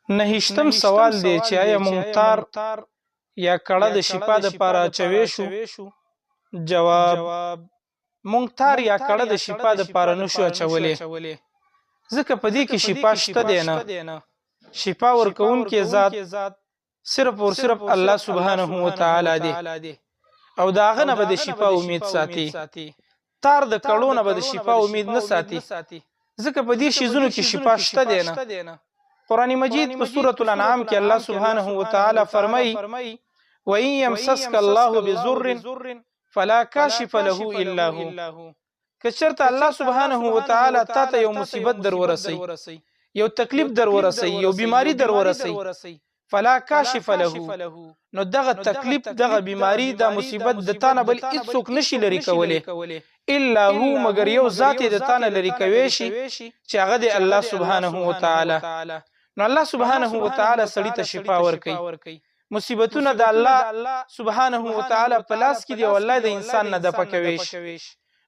نهشتم سوال دی چې آیا مونږ تار یا کړه د شفا د پاره اچوي شو؟ جواب: مونږ تار یا کړه د شفا د پاره نشو اچولې، ځکه په دې کې شفا شته دی نه. شفا ورکوونکی ذات صرف اور صرف الله سبحانه وتعالی دی، او دا غنه به د شفا امید ساتي. تار د کړو نه به د شفا امید نه ساتي، ځکه په دې شیزونو کې شفا شته دی نه. قرآن مجید په سورة الانعام کې الله سبحانه وتعالی فرمایي: وَإِن يَمْسَسْكَ اللَّهُ بِضُرٍّ فَلَا كَاشِفَ لَهُ إِلَّا هُوَ. که چېرته الله سبحانه وتعالی تا ته یو مصیبت در ورسي، یو تکلیف در ورسي، یو بیماری در ورسي، فلا کاشف له، نو دغه تکلیف، دغه بیماری، دا مصیبت د تا نه بل هیڅوک نشي لرې کولی الا هو، مګر یو ذات یې د تا نه لرې کوی شي چې هغه دی الله سبحانه وتعالی. نو الله سبحانه وتعالی سړي ته شفا ورکوي. مصیبتونه د الله سبحانه وتعالی په لاس کې دي او الله د انسان نه دفع کوي شي.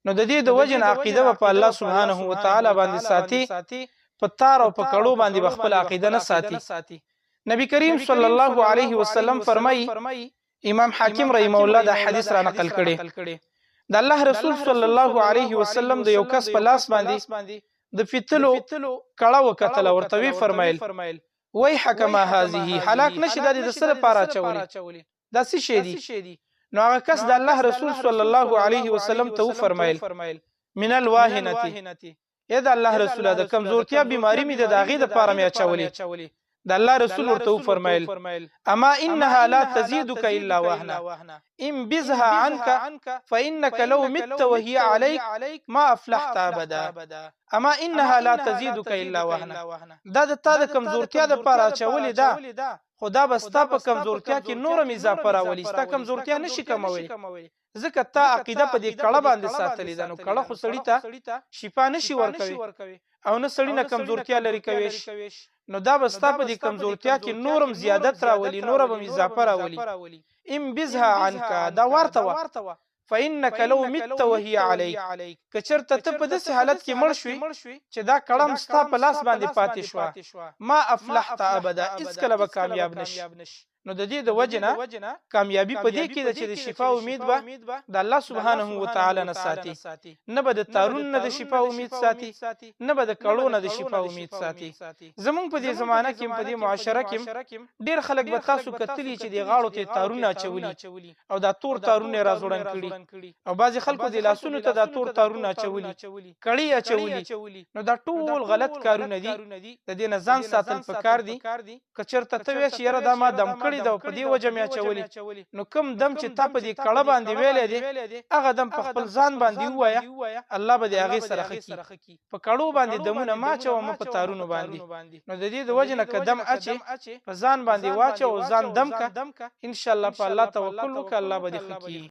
نو د دې د وجې نه عقیده به په الله سبحانه وتعالی باندې ساتي، په تار او په کړو باندې به خپله عقیده نه ساتي. نبی کریم صلی الله علیه وسلم فرمایي، امام حاکم رحمه الله دا حدیث را نقل کړي، د الله رسول صلی الله علیه وسلم د یو کس په لاس باندې د فتلو کړه وکتله، ورته وی فرمایل: ویحک ما هذه، هلاک نشي، دا د څه لپاره اچولې، دا څه شی دي؟ نو هغه کس د الله رسول صلی الله علیه وسلم ته وفرمایل: من الواهنة، ای د الله رسوله، د کمزورتیا بیماری مې د هغې دپاره مې اچولې. د الله رسول ورته وفرمایل: اما انها لا تزيدك الا وهنا، انبذها عنك فانك لو مت وهي عليك ما افلحت ابدا. اما انها لا تزيدك الا وهنا، دا د تا د کمزورتیا د پاره اچولې ده، خو دا به ستا په کمزورتیا کې نوره اضافه راولي، ستا کمزورتیا نشي کمولی، ځکه تا عقیده په دې کړه باندې ساتلې ده. نو کړه خو سړي ته شفا نشي ورکوي او نه سړي نه کمزورتیا لرې کوي شي. نو دا به ستا په دې کمزورتیا کې نورم زیادت راولي، نوره به اضافه راولي. انبذها عنک، دا ورته وه، فإنک لو مت وهي علیک، که چېرته ته په داسې حالت کې مړ شوې چې دا کړم ستا په لاس باندې پاتې شوه، ما افلحت ابدا، هیڅکله به کامیاب نشي. نو د دې د وجې نه کامیابي په دې کې ده چې د شفا امید به د الله سبحانه وتعالی نه ساتي، نه به د تارون نه د شفا امید ساتي، نه به د کړو نه د شفا امید ساتي. زمونږ په دې زمانه کې، په دې معاشره کې ډېر خلک به تاسو کتلي چې د غاړو ته تارونه اچولي او دا تور تارونه یې راځوړند کړي، او بعضې خلکو د لاسونو ته دا تور تارونه اچولي، کړې اچولي. نو دا ټول غلط کارونه دي، د دې نه ځان ساتل پکار دي. که چېرته ته وایې چې یاره دا ما دم کړی ده او په دې وجه مې اچولي، نو کوم دم چې تا په دې کړه باندې ویلی دی هغه دم په خپل ځان باندې ووایه، الله به دې هغې سره ښه کړي. په کړو باندې دمونه مه اچوه، مه په تارونو باندې. نو د دې د وجې نه که دم اچې په ځان باندې واچوه او ځان دم که، انشاءالله په الله توکل وکړه، الله به دې ښه کړي.